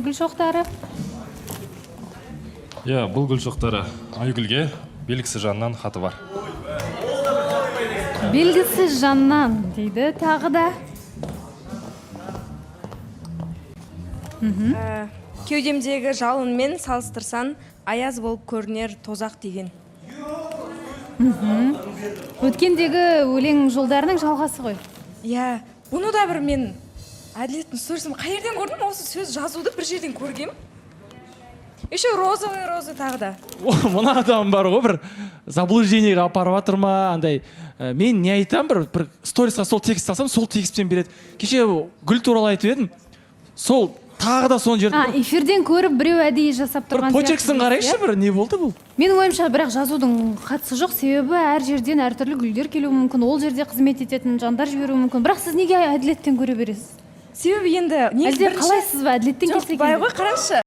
Гүл шоқтары. Иә, бұл гүл шоқтары Айгүлге, белгісіз жаннан хаты бар. Белгісіз жаннан дейді тағы да. Кеудемдегі жалынмен салыстырсаң, аяз болып көрінер тозақ деген. Өткендегі өлең жолдарының жалғасы ғой. Иә, бұны да бір мен Әділеттің сторисін қай жерден көрдім, осы сөз жазуды бір жерден көргем. Еще розовый розы тағы да. О, мына адам бар ғой, бір заблуждениеге апарып жатыр ма андай. Мен не айтамын, бір сторисқа сол текст салсам, сол текстпен береді. Кеше гүл туралы айтып едім, сол тағы да соны А, жіберді. эфирден көріп, біреу әдейі жасап Бір тұрған почеркісін сияқты қарайықшы, иә? бір не болды бұл? Менің ойымша, бірақ жазудың қатысы жоқ, себебі әр жерден әртүрлі гүлдер келуі мүмкін, ол жерде қызмет ететін жандар жіберуі мүмкін. Бірақ сіз неге Әділеттен көре бересіз? Себебі енді негізі Әлде бірінші- қалайсыз ба, Әділеттен Жоқ, келсе былай екен ғой, деп? қараңызшы.